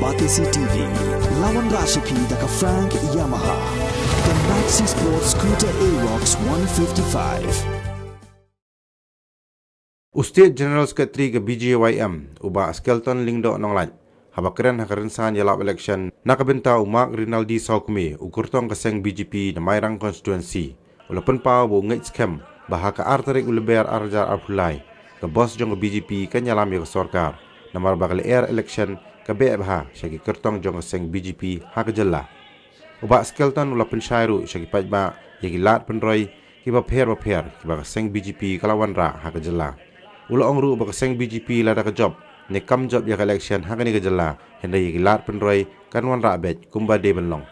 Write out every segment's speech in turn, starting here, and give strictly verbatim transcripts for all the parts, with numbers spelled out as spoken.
Batesi T V, la wanrah sha phi da ka Frank Yamaha. The Maxi Sport Scooter Aerox one fifty-five. U State General Secretary ka B J Y M, u Bah Skelton Lyngdoh Nonglait, haba kren ha ka rynsan ïalap election na ka bynta u Mark Rinaldi Sawkmie, u kyrtong ka seng B J P na Mairang Constituency, u la pynpaw ba u ngeit skhem ba ha ka ar tarik u Lber ar hajar arphew lai, ka bos jong ka B J P kan ïalam ïa ka sorkar, namar ba ka lyer election ka beh bha sha ki kyrtong jong ka seng B J P ha ka jylla. U Bah Skelton u la pynshai ruh sha ki paidbah ïa ki lad pynroi kiba pher bapher kiba ka seng B J P ka la wanrah ha ka jylla. U la ong ruh ba ka seng B J P lada ka jop ne kam jop ïa ka election ha kane ka jylla, hynrei ïa ki lad pynroi kan wanrah beit kumba dei ban long.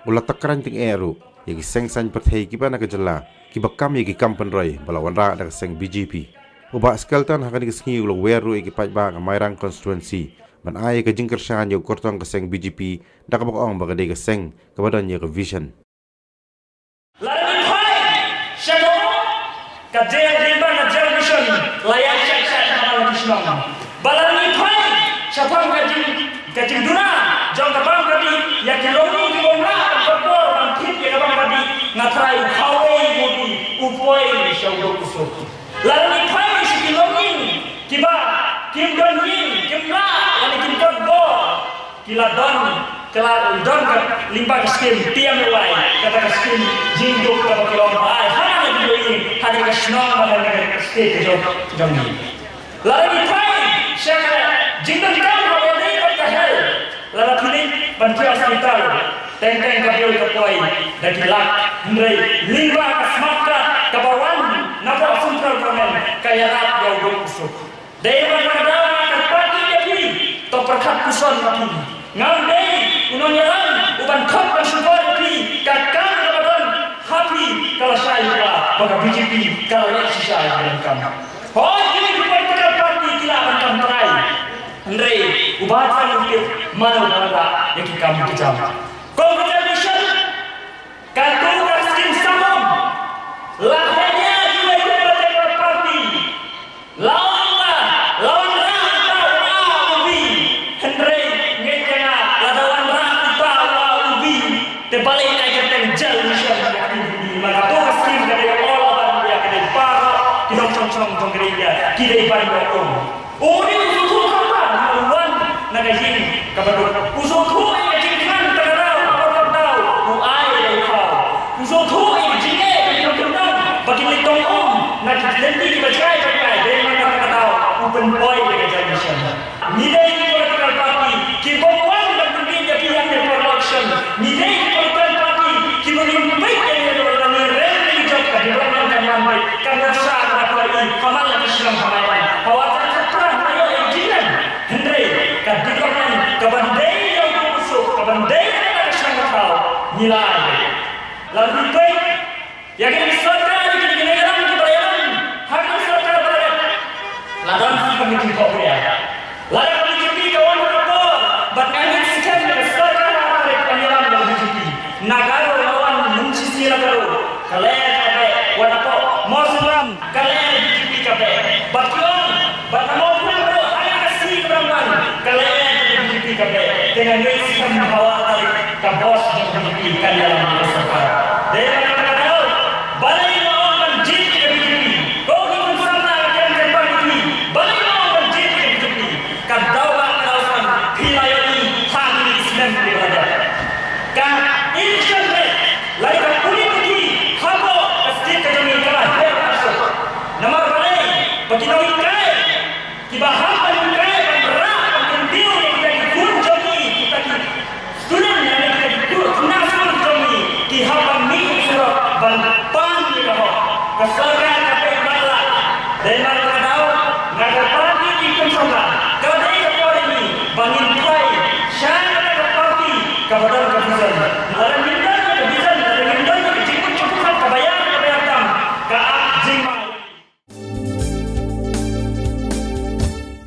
U la tak kren tyngeh ruh ïa ki seng saiñ pyrthei kiba na ka jylla kiba kam ïa ki kam pynroi ba la wanrah da ka seng B J P. U Bah Skelton ha kane ka sngi u la wer ruh ïa ki paidbah ka Mairang Constituency ban ai ïa ka jingkyrshan ïa u kyrtong ka seng B J P da kaba ka ong ba ka dei ka seng kaba don ïa ka vision. Lada ngi phai sha ka, ka jing, jingdon ka jing mission la ïa check check ha la ki shnong. Ba lada ngi phai shaphang ka jing, ka jingduna jong ka bam ka dih ïa ki longïing ki bym lah ban kordor ban thied ïa ka bam ka dih, nga trai u khawei u dih u poi sha u duk u suk. Lada ngi phai sha ki longïing kiba kim don ïing, kim lah lane kim don bor, ki la don, ki la don ka lyngba ka skim P M A Y, kata ka skim jingduk kaba ki ong ba ai ha kane ka jingduk ïing, ha kane ka shnong bad ha kane ka state ka jong, jong ngi. Lada ngi phai sha ka jingdonkam kaba ïadei bad ka health, lada phi leit ban poi hospital, teng teng ka bill ka poi da ki lak, hynrei lyngba ka smart card kaba wan na ka central government ka ïarap ïa u duk u suk. Dei ba ka daw ka party ka phi, to pyrkhat puson ka phi. Ngam dei u nongïalam u ban khot ban shukor ka phi, ka kam kaba don ha phi ka la shai ba, ba ka B J P ka la leh shisha ïa ka kam. Hooid, ki political party ki lah ban kam trai. Hynrei uba trai u tip mano ba la ïa ki kam ki jam. Congratulations. Katto ka skim samom la hynñiew ki political party. La wan la, la wanrah uta u A u B. Hynrei ngeit ïa nga, lada wanrah uta u A u B, te balei ngi ai kyrteng Jal Mission ha ka T V. Namar kato ka skim ka dei all over India, ka dei baroh ki nongshong shnong jong ka India ki dei ban ïoh um. U dei u sngewthuh kata, u wan na ka ïing kaba duk. U sngewthuh ïa ka jingkhan ta ka daw, ka daw, u ai ïa u thaw. U sngewthuh ïa ka jingeh ka jingkynnoh ba kin leit tong um na ki lynti kiba jai jai, dei namar kata ka daw u pynpoi ïa ka Jal Mission. Ngi dei ki political party kiba wan ban pynbeit ïa ki ïa ka election. Ngi dei ki political party kiba ngim peit ïa ka election, ngi rem ïa ka jop, ka development kan wan beit, kan nuksa ka dap ïa i, ka man la ka shnong ka man. Hawa ka kata ka ïa ka jingeh. Hynrei ka development ka ban dei ïa u suk, ka ban dei ïa ka shnong ka thaw, ngi lai. La ngi peit ïa ka sorkar, ïa ka nongïalam kiba la ïalam ha ka sorkar ba la dep. La don shi committee ko ïa. Lada ka B J P ka wan ka por bad nga ngeit skhem ka sorkar ha ka nongïalam ka B J P. Na Garo la wan mynshi shi la Garo. Ka leh ka beh, wat hapoh Mawsynram ka leh B J P ka beh. Bad ki ong, bad na Mawphangrang ruh ha ka C Bramban ka leh B J P ka beh. Te nga ngeit skhem hawa tarik ka bos jong B J P kan ïalam ïa ka sorkar. Dei na kata ka daw, balei nga ong ban jied ïa ka B J P? Ko ki khun samla ka kem kem ban B J P, balei nga ong ban jied ïa ka B J P? Ka daw ba ka daw san phi la ïoh ïa ha kine ki snem kiba la dep. Ka election rate lane ka pule puthi hapoh ka state ka jong ngi ka la her ha suk. Namar balei? Ba ki nonghikai kiba hap ban hikai, ban rah, ban kyntiew ïa kita ki khun jong ngi, kita ki student, ïa kita ki khun, khynnah skul jong ngi, ki hap ban mih surok ban pan ïa ka hok. Ka sor